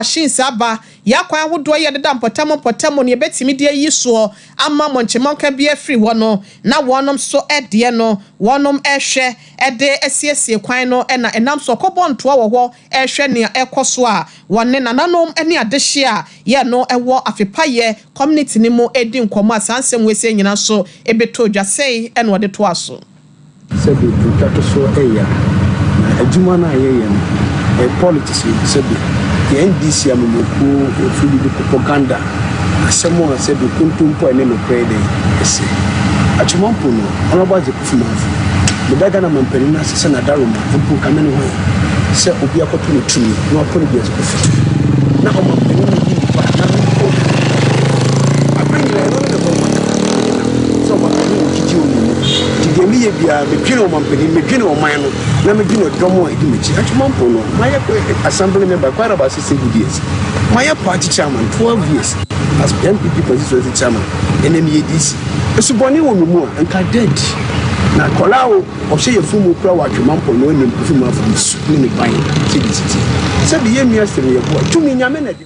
Machines aba, yɛn akwan ahodoɔ yi a ɛdeda mpɔtam mpɔtam no yɛbɛtumi de ayi soɔ ama mmɔnkyemmɔnka bi afiri hɔ no, na wɔnom nso deɛ no wɔnom rehwɛ de asiesie kwan no na ɛnam so ɔkɔbɔ ntoa wɔ hɔ rehwɛ nea ɛrekɔ so a wɔne nananom ne adehyeɛ a yɛ no wɔ afepayɛ community no mu redi nkɔmmɔ a saa nsɛm wei sei nyinaa nso bɛtɔ dwa sei na wɔde toa so. Sɛbe ntwatosoɔ ɛya, na adwuma no a yɛyɛ no ɛyɛ politics o, sɛbe yɛ NDC amanyɔkuo yɛfiri bi de propaganda asɛm a sɛbe kontompo a ɛne nokorɛ yɛ dɛn ɛsɛ. Atwemampong no, Honourable Isaac Kofi Manfo, meda Ghana manpanin no ase sɛ n'adaroma mpo nka me ne hwan sɛ obi akɔto no tumi na watɔ no bi Kofi na ɔmanpanin no yi nipa na me mpo abere nyinaa ɛno ne me bɔ maka mede nam sɛ ɔmanpanin wɔ gyigye wɔ me mu nti deɛ meyɛ biara medwene ɔmanpanin medwene ɔman no na medwene ɔdɔm a ɛdi m'akyi atwemampɔn no mayɛ assembly member quite about 60 good years mayɛ party chairman 12 years as NPP constituency chairman ɛnɛ meyɛ DC esubɔne wɔ me mu a nka dead na akɔlaa o Ɔhyɛ yafunu mu kura wɔ atwemampɔ na ɔnim Kofi Marfo ne su ne ne ban sɛdeɛ ɛsi teɛ. Sɛbe yɛn nua Stephen Yeboah, tumi Nyame na ɛde.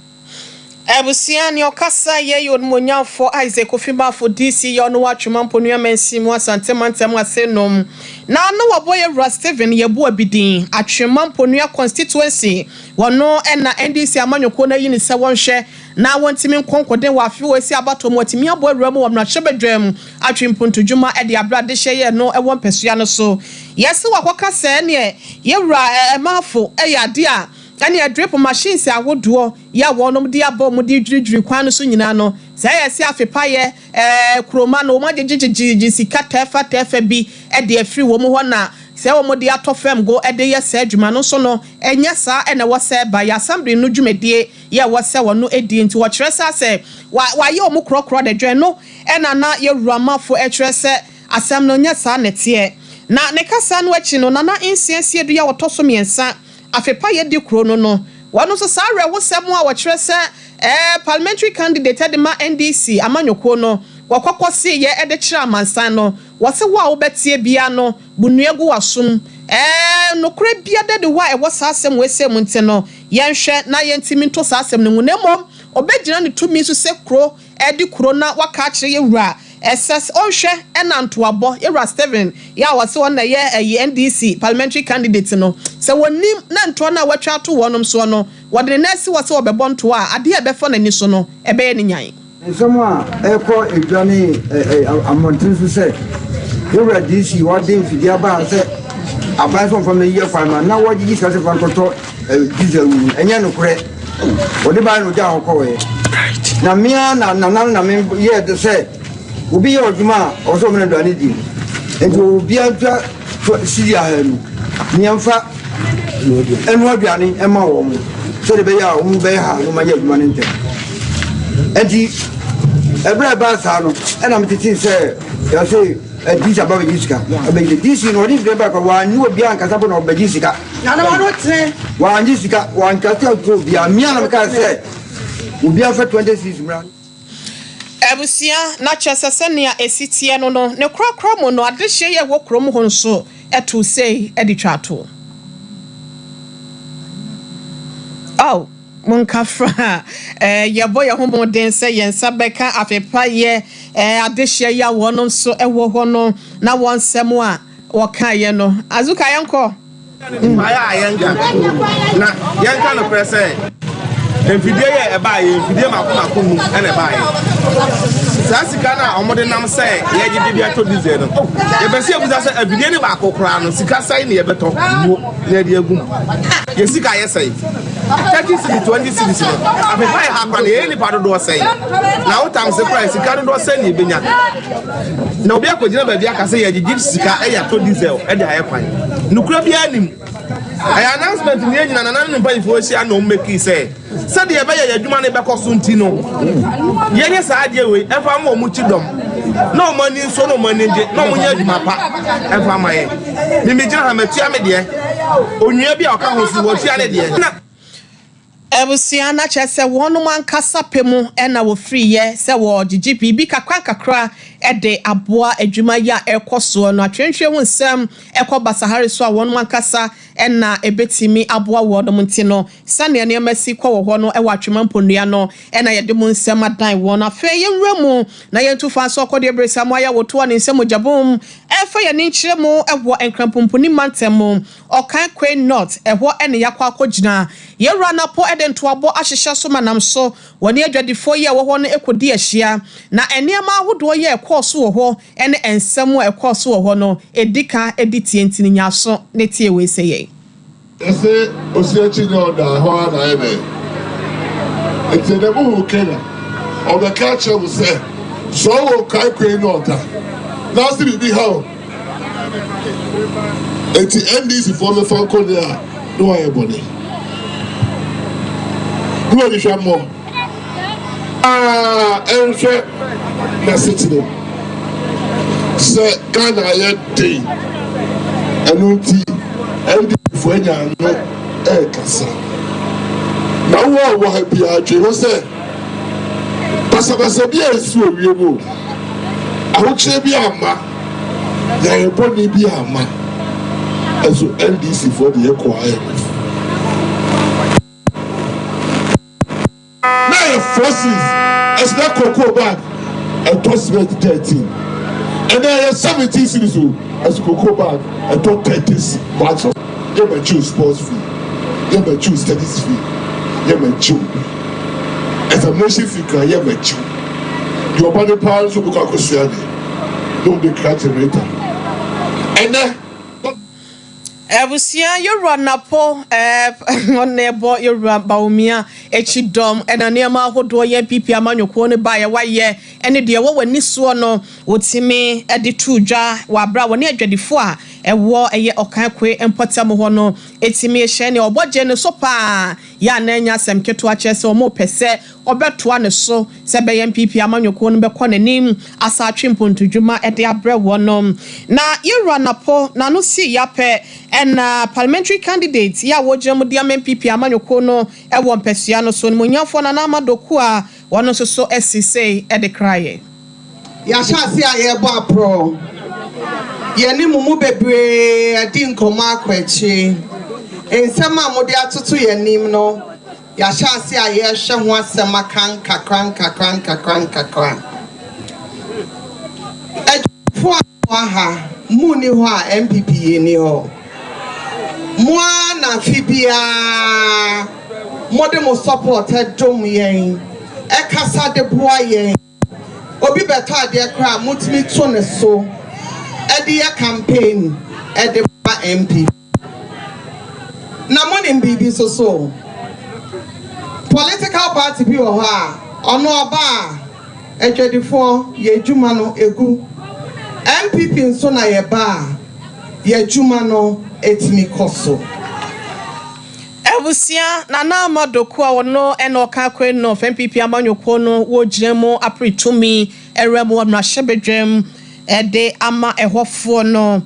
Abusua, nea ɔkasa yɛ yɛ Onimuonyamfoɔ Isaac Kofi Marfo DC yɛ ɔno wɔ Atwemampɔ Nua Mansin mu Asante Mantam ase nom na ano wɔbɔ yɛ Wura Stephen Yeboah bi din Atwemampɔ Nua Constituency wɔno na NDC amanyɔkuo no ayi no sɛ wɔnhwɛ na wɔntumi nko nkoden wɔ afe wɔ esi abatoɔ mu wɔatumi abɔ awura mu wɔ mmarahyɛbadwam atwe mpuntudwuma de abrɛ adehyeɛ yɛ no wɔ mpasua no so. Yɛse wakɔka sɛ ɛneɛ yɛwura Ɛmaafo yɛ adeɛ a ɛneɛ drip machines ahodoɔ yɛ a wɔnom de aba wɔn de dwiridwiri kwan no so nyinaa no sɛ yɛse afe payɛ kuroma no wɔn agyegyegyegye sika tɛɛfa tɛɛfa bi de afiri wɔn hɔ na sɛ wɔn de atɔ fam go de yɛ saa adwuma no nso no ɛnyɛ saa na ɛwɔ sɛ ɛba yɛ assembly no dwumadie yɛ ɛwɔ sɛ wɔno die nti wɔkyerɛ saa sɛ wa wayɛ wɔn korɔkorɔ de dwɛn no ɛna na yɛ wuramafo ɛkyerɛ sɛ asɛm no nyɛ saa na ɛteɛ na ne kasa no akyi no Nana Nsia Siedu a ɔtɔ so mmiɛnsa afe pa yɛ di kuro no no wɔno nso saa awerɛhosɛm a wɔkyerɛ sɛ ɛɛ parliamentary candidate ɛde ma NDC amanyɔkuo no wɔkɔkɔ see yɛ ɛde kyerɛ amansan no wɔse wo a wobɛteɛ biara no Bu nnua gu w'asom. Ɛɛ, nokorɛ biara nni hɔ a ɛwɔ saa asɛm wei sei mu nti no, yɛnhwɛ na yɛntumi nto saa asɛm no ngu, na mmom ɔbɛgyina ne tumi so sɛ kuro de kuro na waka akyerɛ yɛn wura ɛsɛ sɛ ɔnhwɛ na ntoabɔ, yɛn wura Stephen yɛ a ɔse ɔno na ɛyɛ ɛyi NDC parliamentary candidate no, sɛ wɔnnim na ntoa no a watwa ato wɔnom soɔ no, wɔde ne nan asi hɔ sɛ ɔbɛbɔ ntoa a, adeɛ a ɛbɛfa n'ani so no, ɛbɛyɛ no nyan. Nsɛm a ɛrekɔ dwa ne mmɔnten so sɛ yɛwura DC wɔde mfidie aba ha sɛ aban sɛ ɔmfa mmɛyi akwan ma na wɔgyegye sika sɛ fa nkɔtɔ diesel wu ɛnyɛ nokorɛ wɔde baeɛ na ɔgyaa hɔ kɔɔeɛ na mmea na nana na me yɛ de sɛ obi yɛ ɔdwuma a ɔwɔ sɛ ɔmena aduane di nti obiara ntua sidi ahanu nea mfa ɛno aduane ɛma wɔn sɛdeɛ ɛbɛyɛ a wɔn bɛyɛ ha na wɔn ayɛ adwuma no ntɛm nti ɛberɛ a ɛbaa saa no ɛna metete sɛ yɛsɛ DC aba bɛgye sika ɛbɛgye DC no ɔde sika ba kɔ wɔanye obiara nkasa po na ɔbɛgye sika wɔanye sika wɔankasa nto obiara mmea na meka sɛ obiara fɛ 20 cedis mmra. Abusua, na kyerɛ sɛ sɛnea esi teɛ no no, ne korakora mu no, adehyeɛ yi a ɛwɔ kurom hɔ nso tow sei de twa toɔ. Ao, monka fra eh, yɛbɔ yɛn ho mmɔden sɛ yɛn nsa bɛka afe pa yɛ eh, adehyeɛ yi a wɔnom nso wɔ hɔ no, na wɔn nsɛm a wɔkaeɛ no. Azuka, yɛnkɔ. Mpaeɛ a yɛnka na yɛnka nokorɛ sɛ mfidie yɛ ɛbaeɛ mfidie mako mako num ɛna ɛbaeɛ saa sika no a wɔde nam sɛ yɛgyegye de atɔ diesel no yɛpɛ sɛ yɛbusa sɛ afidie no baako koraa no sika sɛn na yɛbɛtɔ na yɛde agu mu yɛ sika yɛ sɛn 30 cedi 20 cedis no afefa yɛ ha koraa no yɛyɛ nipa dodoɔ sɛn na wotam se koraa sika dodoɔ sɛn na yɛbɛnya Na obi akɔgyina baabi aka sɛ yɛgyegye sika de atɔ diesel de ayɛ kwan. Nokora biara nim. Ɛyɛ announcement ne yɛn nyina nananom ne mpanyinfoɔ ahyia na wɔn mɛkii sɛ sɛdeɛ ɛbɛyɛ yɛn adwuma no bɛkɔ so nti no yɛnyɛ saa adeɛ wei ɛmfa ma wɔn kyi dɔm na wɔn ani nso na wɔn ani gye na wɔn nyɛ adwuma pa ɛmfa ma yɛn. Mimi gyina ha matua me deɛ onua bi a ɔka ho so wɔtua ne deɛ. Na Abusua, na kyerɛ sɛ wɔnom ankasa pɛ mu na wɔfiriiɛ sɛ wɔregyegye biribi kakra nkakra de aboa adwuma yi a ɛrekɔ soɔ no. Atwentwe ho nsɛm kɔ basahare so a wɔn ankasa na ɛbɛtumi aboa wɔnom nti no, sɛdeɛ nneɛma si kɔ wɔ hɔ no wɔ Atwema Mponua no na yɛde mu nsɛm adan wɔn. Afei yɛnwura mu na yɛntu fa nso ɔkɔdeɛ berɛ mu ayɛ wotoa ne nsɛm mogyabom ɛfa yɛn ani nkyerɛ mu wɔ Nkranpumpuni mantam mu, Okaikwei North, ɛhɔ ne yɛakɔ akɔgyina. Yɛn Wura Napo de ntoabɔ ahyehyɛ so ma nam so wɔne adwadifoɔ yi a ɛwɔ hɔ no kɔdi ahyia. Na nneɛma ahodoɔ yi a ɛkɔɔ so wɔ hɔ ne nsɛm a ɛkɔɔ so wɔ hɔ no, ɛdi ka di tie nti no nya aso ne tie wei sɛ yɛn. Yɛse osi akyi nyɛ ɔda ɛhɔ ara na ayɛ dɛn? Nti ɛnɛ mo hu Kenya ɔbɛka akyerɛ mo sɛ sɛ ɔwɔ nkae ne ɔda na ɔse biribi ha o nti NDC foɔ mɛfa nkɔ ne a na wayɛ bɔne na wadi hwɛ mmɔ a ɛnhwɛ n'asetena mu sɛ Ghana ayɛ den ɛno nti NDC foɔ anya ano ɛrekasa na wo a wɔ ha biara dwe ho sɛ basabasa bi a esi wɔ wiem o ahokyere bi ama yɛayɛ bɔne bi ama ɛso NDC foɔ de yɛkɔ IMF na yɛ 4 cedis ɛsɛ na cocoa bag ɛtɔ cement 13 ɛnna yɛ 17 cedis o ɛsɛ cocoa bag ɛtɔ 30 bags of yɛ ma kyiw sports fee, yɛ ma kyiw studies fee, yɛ ma kyiw examination fee kura, yɛ ma kyiw deɛ ɔba ne paa nso bɛkɔ akɔsua deɛ na ɔde kra generator ɛnɛ. Abusua, yɛwura Napo ɔna ɛbɔ yɛwura Bawumia akyi dɔm ɛna nneɛma ahodoɔ yɛ NPP amanyɔkuo no baeɛ wayɛ ɛne deɛ ɛwɔ w'ani soɔ no wɔtumi de to dwa wɔ abere a wɔne adwadifoɔ a ɛwɔ ɛyɛ Ɔkankoe mpɔtam hɔ no ɛtumi hyɛ nea ɔbɔ gye ne so paa yɛ a na anya asɛm ketewa kyerɛ sɛ wɔn pɛ sɛ ɔbɛtoa ne so sɛ bɛyɛ NPP amanyɔkuo no bɛkɔ n'anim asa atwe mpontodwuma de abrɛ wɔn no. Na yɛwura Napo n'ano si yapɛ ɛna parliamentary candidate yɛ a wɔgyina mu de ama NPP amanyɔkuo no ɛwɔ mpɛsua no so nimonyamfoɔ Nana Ama Doku a wɔn nso so asi sei de kraeɛ. Yɛahyɛ ase a yɛrebɔ aporɔ yɛne mo mu bebree adi nkɔmmɔ akɔ akyire. Nsɛm a mode atoto yɛn anim no, yɛahyɛ ase a yɛrehwɛ ho asɛm aka nkakra nkakra nkakra nkakra. Adwumfoɔ a wɔ ha mu ni hɔ a NPP yɛ ni hɔ mo ara na afe biara mode mo support ɛdom yɛn, ɛkasa de boa yɛn. Obi bɛtɔ adeɛ koraa, motumi to ne so ɛde yɛ campaign ɛde ba MP. Na monim biribi so so political party bi wɔ hɔ a ɔno ɔba a adwadifoɔ yɛ adwuma no egu. NPP nso na yɛba a yɛ adwuma no etumi kɔ so. Abusua, Nana Ama Doku a ɔno ɛna Ɔka North NPP amanyɔkuo no wɔgyina mu apere tumi ɛwura mu wɔ mmarahyɛbadwam ɛde ama ɛhɔfoɔ no.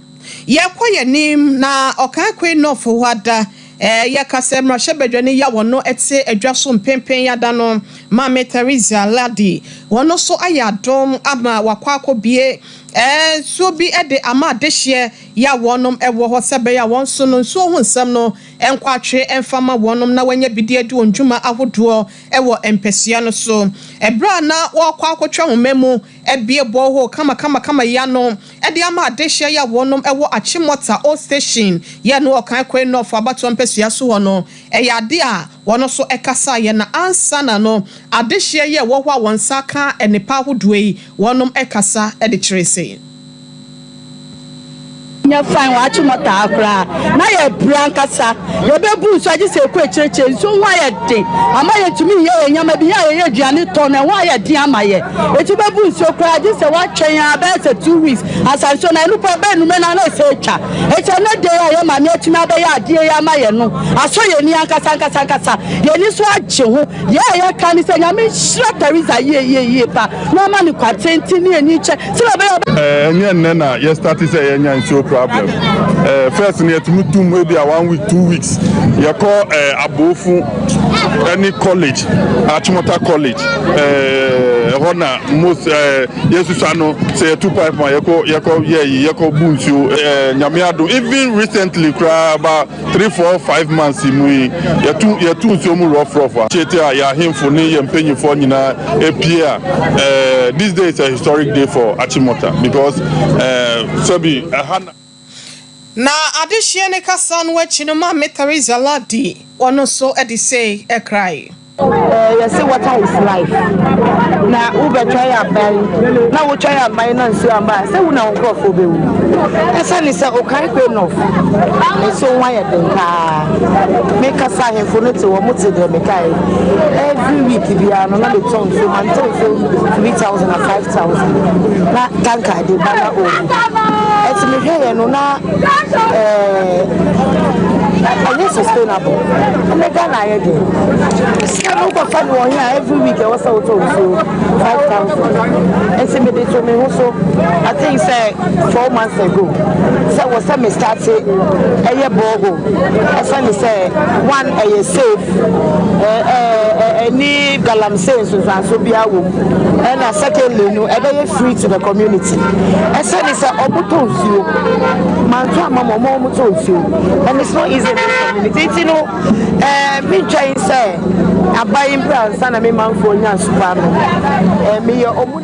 Yɛkɔ yɛn anim na Ɔka North hɔ ada yɛka sɛ mmarahyɛbadwa no yɛ a wɔno ɛte adwa so mpempem yada no, Maame Theresa Ladi wɔn nso ayɛ adom ama wakɔ akɔbie nsuo bi de ama adehyeɛ yɛ a wɔnom ɛwɔ hɔ sɛ bɛyɛ a wɔn nso no nsuo ho nsɛm no nkɔ atwe mfama wɔnom na wɔanya bi de adi wɔn dwuma ahodoɔ ɛwɔ mpɛsua no so. Ɛberɛ a na wɔrekɔ akɔtwa ahoma mu abie borehole kamakamakama yi ano ɛde ama adehyeɛ yi a wɔnom ɛwɔ Achimota Old Station yɛ no Ɔkan North abatoɔ mpɛsua so hɔ no, ɛyɛ ade a wɔn nso ɛkasa yɛ na ansa na no adehyeɛ yi a ɛwɔ hɔ a wɔn nsa ka nnipa ahodoɔ yi wɔnom ɛkasa ɛde kyerɛ sɛ. Nyɛ fine wɔ Achimota koraa na yɛ bere ankasa yɛbɛbu nsu agye sɛ ɛkɔ akyirikyiri. Nsuo ho ayɛ den ama yɛntumi nyɛ yɛ nneɛma bi yɛ a yɛyɛ aduane tɔ no, ɛho ayɛ den ama yɛ. Ɛti bɛbu nsuo koraa agye sɛ woatwɛn a bɛyɛ sɛ 2 weeks asa nsuo na ɛno pɔ ɛbɛyɛ numɛ no na ɛsɛ atwa. Ɛti ɛnɛ de a yɛ maame atumi abɛyɛ adeɛ yi ama yɛ no asɔ yɛ ni ankasa ankasa ankasa. Yɛni so agye ho. Yɛ a yɛka ne sɛ Nyame nhyira Teresa yie yie yie pa na ɔma ne kwa tenten ne ani kyɛ sɛ ɔbɛyɛ. Ɛnyɛ nnɛ na yɛ start sɛ yɛnya nsuo problem. First no yɛtumi dum ebi a one week, 2 weeks. Yɛkɔ Abofu ɛne college, Achimota College. Ɛhɔ na most yɛsusua no sɛ yɛtu pipe ma yɛkɔ yɛkɔ yɛ yi yɛkɔ bu nsuo. Nyame adom, even recently koraa, about 3, 4, 5 months mu yi, yɛtu nsuo mu rough rough a kyete a yɛ ahemfo ne yɛ mpanyinfoɔ nyinaa epie a this day is a historic day for Achimota because sɛbi ɛha na. Na adehyeɛ ne kasa no akyi no, Maame Theresa Ladi, ɔno nso de sei ɛkrae. Yɛsɛ water is life, na wobɛtwɛn aban na wotwɛn aban na nsuo amba a, sɛ wo na wo nkurɔfoɔ bɛwu. Ɛsiane sɛ Okaikwei North nsuo ho ayɛ den paa, mekasa ahemfo no te wɔ mo te deɛ mekae. Every week biara no na metɔ nsuo, mantɔ nsuo 3000 na 5000 na tanker de ba na ɔgu. Ɛnti mehwɛeɛ no na ɛnyɛ sustainable. Ɛnɛ Ghana ayɛ den, sika no wokɔfa no wɔ he a every week ɛwɔ sɛ wotɔ nsuo 5000? Nti mede to me ho so, I think sɛ 4 months ago, sɛ wɔ sɛ me start ɛyɛ borehole. Ɛsɛne sɛ one, ɛyɛ safe, ɛni galamsey nsonsanso biara wɔ mu, ɛna secondly no ɛbɛyɛ free to the community. Ɛsɛne sɛ ɔmo tɔ nsuo manto ama ma ɔmo tɔ nsuo, and it's not easy in this community. Nti no mentwɛn sɛ aban mpɛ ansa na me manfoɔ nya nsupa no, meyɛ ɔmo.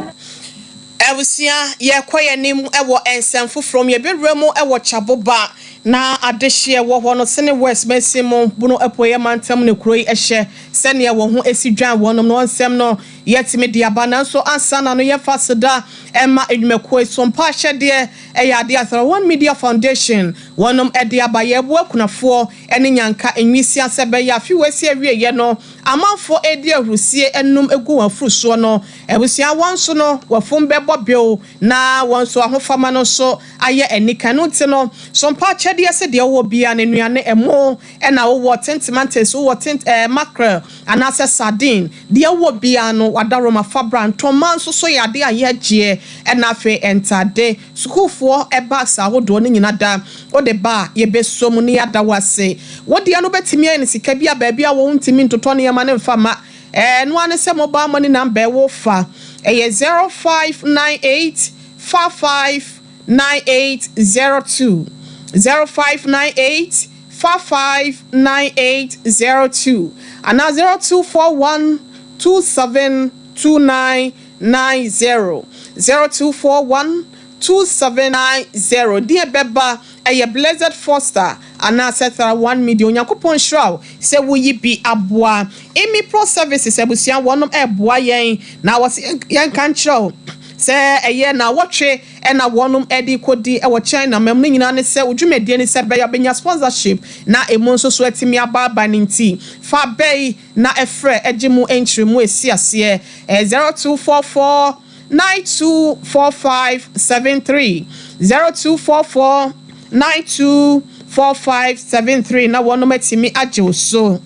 Abusua, yɛkɔ yɛn anim wɔ nsɛm foforɔ mu. Yɛbɛwura mu wɔ Kyaboba na adehyeɛ wɔ hɔ no, Sene West mansin mu, Bono Apueeɛ mantam ne kuro yi hyɛ sɛnea wɔn ho si dwan wɔnom no nsɛm no yɛtumi de aba. Nanso ansa na no, yɛfa seda ɛma nnwumakuo yi so mpa ahyɛdeɛ ɛyɛ adeɛ asara One Media Foundation wɔnom de aba. Yɛboa akunafoɔ ne nyanka nwisia sɛ bɛyɛ afe wɔasi awieeɛ no amanfoɔ edi ahurusie enum egu wɔn afuru soɔ no. Abusua, wɔn nso no wɔfom bɛbɔ bew na wɔn nso ahofama no nso ayɛ anika no. Nti no so mpa akyɛdeɛ sɛ deɛ wɔwɔ bia ne nnuane, ɛmo ɛna wowɔ tin tomatoes, wowɔ tin mackerel anaasɛ sardine, deɛ wowɔ bia no wadaroma fabra. Ntɔma nso so yɛ adeɛ a yɛgyeɛ, ɛna afei ntade sukuufoɔ bags ahodoɔ no nyina da wode ba a, yɛbɛso mu ne yɛada wo ase. Wodeɛ no wobɛtumi ayɛ no sika bi a baabi a wɔn ntumi ntotɔ nneɛma ne mfa ma ɛno ara ne sɛ mobile money number ɛwɔ fa ɛyɛ 0598 55 9802, 0598 55 9802 anaa 0241 272990, 0241 2790. Deɛ bɛba ɛyɛ Blessed Foster anaasɛ Thara One Media. Onyankopɔn nhyira wo sɛ woyi bi aboa Imi Pro Services. Abusua, wɔnom ɛboa yɛn na wɔsi yɛnka nkyerɛ wo sɛ ɛyɛ na wɔtwe ɛna wɔnom ɛde kɔdi ɛwɔ China mɛm no nyinaa ne sɛ odwumadie ne sɛ bɛyɛ ɔbɛnya sponsorship na emu nso so atumi abaaba ne nti fa bɛyi na ɛfrɛ ɛgye mu nkyerɛmu esi aseɛ 0244 924573, 0244 924573 na wɔnom atumi agye wo so.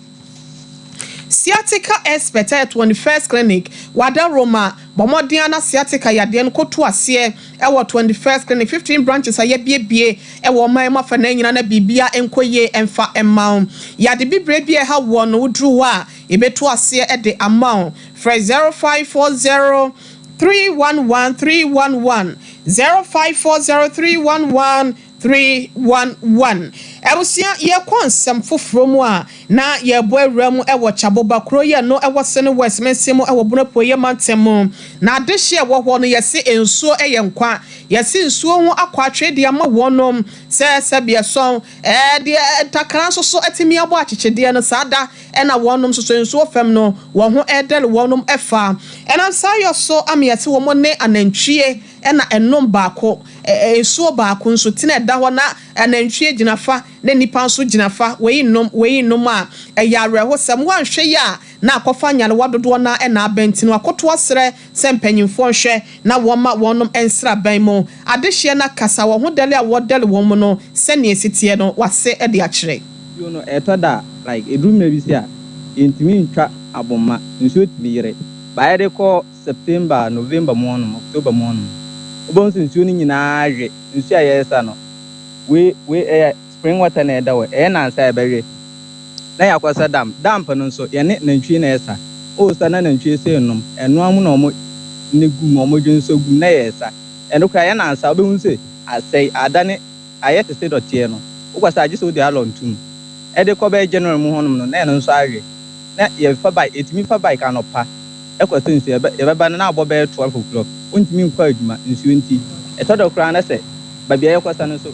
Sciatica expert at 21st Clinic wada Roma bɔmmɔden ana sciatica yadeɛ no koto aseɛ ɛwɔ 21st Clinic, 15 branches a yɛbiebie ɛwɔ ɔman mu afa na nyinaa na biribia nkɔ yie ɛmfa ɛma wo. Yade bibire bi a ɛha wɔ no, woduru hɔ a yɛbɛto aseɛ ɛde ama wo. Frɛ 0540 311 311, 0540 311 311. Abusua, yɛkɔ nsɛm foforɔ mu a na yɛbɔ awura mu ɛwɔ Kyaboba kuro yɛ no ɛwɔ Sene West mansin mu ɛwɔ Bono Apueeɛ mantam mu. Na adehye ɛwɔ hɔ no, yɛse nsuo ɛyɛ nkwa. Yɛse nsuo ho akɔ atwe de ama wɔnom sɛ sɛbi ɛsɔn deɛ ntakra nso so atumi abɔ akyekyedeɛ no saa da, ɛna wɔnom nso so nsuo fam no wɔn ho ɛdɛle wɔnom ɛfa. Ɛnam saa yɛ so ama yɛte wɔn ne anantwie ɛna ɛnom baako nsuo baako nso tena ɛda hɔ na anantwie gyina fa na nipa nso gyina fa, wei nom wei nom a ɛyɛ awerɛhosɛm. Wanhwɛ yi a na akɔfa nyarewa dodoɔ na ɛna abɛnti no akoto asrɛ sɛ mpanyinfoɔ nhwɛ na wɔma wɔnom nsraban mu adehyeɛ na kasa wɔn ho dɛle a wɔdɛle wɔn mu no sɛnea esi teɛ no wase ɛde akyerɛ. Nsuo no ɛtɔ da, like eduru mmerɛ bi si a yɛntumi ntwa aboma, nsuo tumi yere baayɛ de kɔ September, November mu hɔnom, October mu hɔnom, wobɛhu sɛ nsuo no nyinaa we. Nsuo a yɛresa no wei wei ɛyɛ spring water na ɛda hɔ, ɛyɛ nansa a ɛbɛwe na yɛakɔsa dam. Dam no nso yɛne nantwie na ɛsa ɔɔsa na nantwie sɛ nom ɛnoa mu na ɔmo no gu mu, wɔdwonsɔ gu mu na yɛresa. Ɛno koraa yɛn ansa wobɛhu sɛ asɛe, adane ayɛ te sɛ dɔteɛ no. Wokɔ sa a gye sɛ wode alɔn to mu. Ɛde kɔ bɛyɛ January mu hɔnom no na ɛno nso awe. Na yɛfa bike, yɛtumi fa bike anɔpa kɔ sa nsuo, yɛbɛba no na abɔ bɛyɛ 12 o'clock. Wontumi nkɔ adwuma nsuo nti. Ɛtɔ da koraa na sɛ baabi a yɛkɔ sa no nso.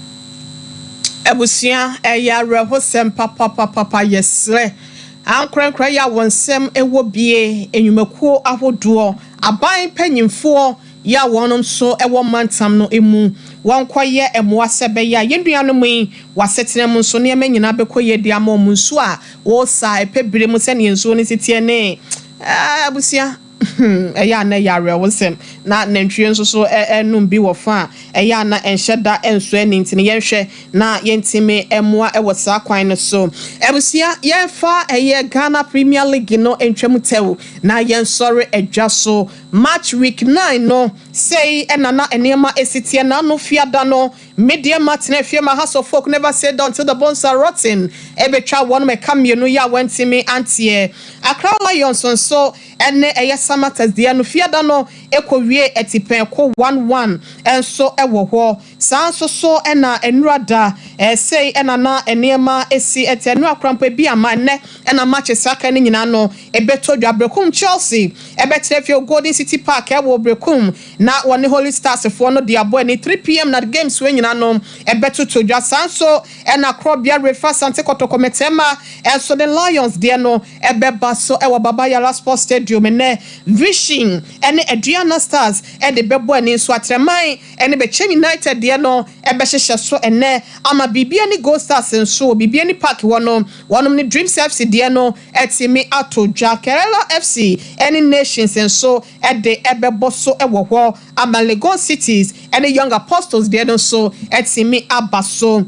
Abusua, ɛyɛ awerɛhosɛm papapapapa, yɛsrɛ ankorankorɛ yi a wɔn nsɛm wɔ bie, nnwumakuo ahodoɔ, aban mpanyinfoɔ yi a wɔn nso wɔ mantam no mu, wɔnkɔyɛ mmoa sɛ ɛbɛyɛ a yɛn nuanom yi wɔ asetena mu nso nneɛma nyinaa bɛkɔ yie de ama wɔn, nsuo a wɔresa a ɛpɛ bere mu sɛdeɛ nsuo no si teɛ ne abusua. Ɛyɛ a na ɛyɛ awerɛhosɛm. Na nantwie nso so nom bi wɔ fa a ɛyɛ a na ɛnhyɛ da nsɔ ani nti no, yɛnhwɛ na yɛntumi mmoa wɔ saa kwan no so. Abusua, yɛmfa ɛyɛ Ghana Premier League no ntwam tɛw na yɛnsɔre adwa so. Match week 9 no, sei na na nneɛma si teɛ n'ano fiada no. Medeɛ matena fie ma Hearts of Oak never say die until the bones are rotten. Ɛbɛtwa wɔn mɛka mmienu yi a wɔntumi anteɛ. Accra Lions nso ɛne ɛyɛ Samartex deɛ no fiada no ɛkɔwie ɛtipɛn ko 1-1 nso ɛwɔ hɔ. Saa nso so ɛna nnura da ɛsɛi ɛna na nneɛma esi ɛte nnura korampo bi ama nnɛ ɛna match saka ne nyinaa no ɛbɛtɔ dwa. Berekum Chelsea ɛbɛtena fie Golden City Park ɛwɔ Berekum na wɔne Holy Stars foɔ no de abɔ ani 3 p.m. na games wɔ nyinaa no ɛbɛtoto dwa. Saa nso ɛna Korɔbea Refa Asante Kɔtɔkɔ Mɛtɛma ɛnso ne Lions deɛ no ɛbɛba so ɛwɔ Baba Yara Sports Stadium. Nnɛ Vision ɛne Aduana Stars ɛde bɛbɔ ani nso. Atrɛman ɛne Bɛkyɛm United deɛ no ɛbɛhyehyɛ so ɛnɛ ama Bibiani Gold Stars nso wɔ Bibiani Park hɔ no, wɔnom ne Dreams FC deɛ no ɛtumi ato dwa. Karela FC ɛne Nations nso ɛde ɛbɛbɔ so ɛwɔ hɔ ama Legon Cities ɛne Young Apostles deɛ no nso ɛtumi aba so.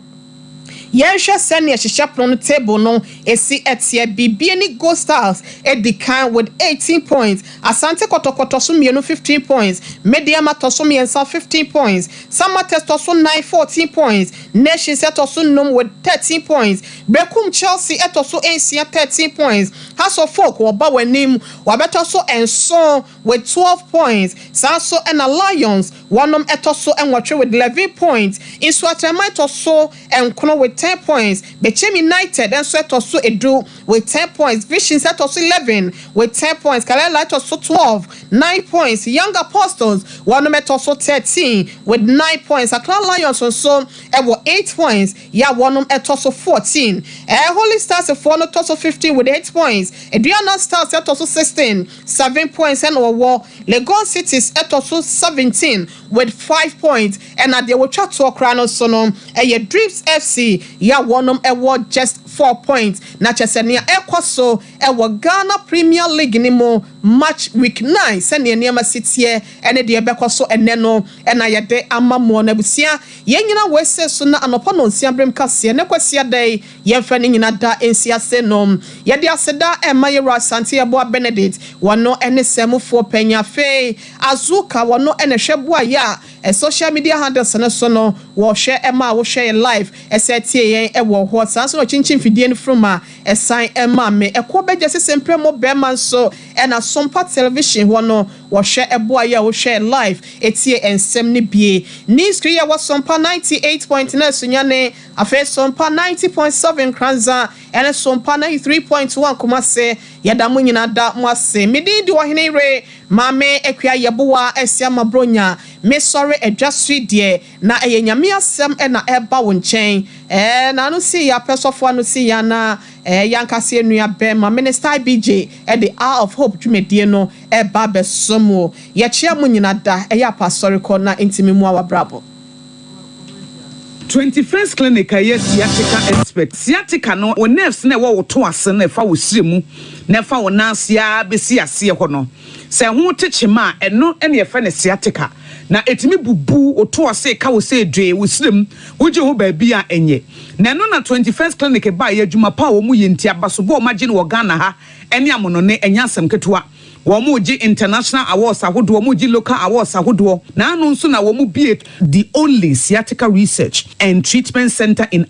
Yɛnhwɛ sɛnea hyehyɛ pono no, table no esi ɛteɛ. Bibiani Gold Stars edi kan with 18 points, Asante Kɔtɔkɔtɔ so mmienu, 15 points, Medeama tɔ so mmiɛnsa, 15 points, Samartex tɔ so nnan, 14 points, Nations ɛtɔ so num with 13 points, Berekum Chelsea ɛtɔ so nsia, 13 points, Hearts of Oak wɔba wɔn anim wɔabɛtɔ so nson with 12 points. Saa nso ɛna Lions wɔnom ɛtɔ so nwɔtwe with 11 points. Nsoatreman tɔ so nkron with 10 points. Bechem United nso ɛtɔ so 10 with 10 points. Visions ɛtɔ so 11 with 10 points. Karela ɛtɔ so 12, 9 points. Young Apostles wɔnom ɛtɔ so 13 with 9 points. Accra Lions nso ɛwɔ 8 points yɛ a wɔnom ɛtɔ so 14. Holy Stars foɔ no tɔ so 15 with 8 points. Aduana Stars ɛtɔ so 16, 7 points ɛna wɔwɔ. Legon Cities ɛtɔ so 17 with 5 points. Ɛna deɛ wɔtwa toɔ koraa no so no ɛyɛ Dreams FC yɛ a wɔnom ɛwɔ just 4 points. Na kyerɛ sɛ nea ɛkɔ so ɛwɔ Ghana Premier League ni mu match week 9, sɛnea nneɛma si teɛ ɛne deɛ ɛbɛkɔ so ɛnɛ no ɛna yɛde ama moɔ no. Abusua, yɛn nyinaa wɔ ese so na anɔpa no nsia berem kaseɛ ne kwasia da yi yɛmfɛ no nyina da nsi ase nom. Yɛde aseda ɛma yɛwura Asante Yɛboa Benedict, wɔno ɛne sɛmufoɔ panyin. Afei Azuka, wɔno ɛna hwɛ boa yɛ a social media handles no so no wɔhwɛ ɛma a wohwɛ yɛ live ɛsɛ tie yɛn ɛwɔ hɔ. Saa nso na ɔkyinkyin fidie no from a ɛsan ɛma me ɛkɔ bɛgye sese mpɛ mo bɛrima nso ɛna Sompa Television hɔ no wɔhwɛ ɛboa yɛ a wohwɛ live etie nsɛm no bie. News kiri yɛ wɔ Sompa 98.9 Sunyani, afei Sompa 90.7 Kranza, ɛne Sompa 93.1 Kumase. Yɛda mo nyinaa da mo ase. Medin di Ɔhene Re Maame Akua Yɛboa ɛsi ama Bronya. Mesɔre adwa so yi deɛ na ɛyɛ Nyame asɛm ɛna ɛba wo nkyɛn n'ano si yɛ apɛsɔfoɔ ano si yɛ ana yankase nua bɛrima Minister IBJ ɛde Hour of Hope dwumadie no ɛba abɛsom wo. Yɛkyea mo nyina da ɛyɛ apasɔre kɔ na ntumi mu awabrabɔ. 21st Clinic a ɛyɛ sciatica expert. Sciatica no, wo nerves na ɛwɔ wo to ase no, ɛfa wo sire mu na ɛfa wo nan ase a bɛsi aseɛ hɔ no, sɛ ɛho te kyema a, ɛno ɛne yɛfrɛ no sciatica. Na ɛtumi bubu wo to ase ka wo sɛ dwee wo sire mu wogye ho baabi a ɛnyɛ. Na ɛno na 21st Clinic ba yɛ adwuma pa a wɔn yɛ nti abasobɔ a wɔn agye no wɔ Ghana ha ɛne amonone, ɛnyɛ asɛm ketewa. Wɔn mo gye international awards ahodoɔ, wɔn gye local awards ahodoɔ. Na ano nso na wɔn bie the only sciatica research and treatment center in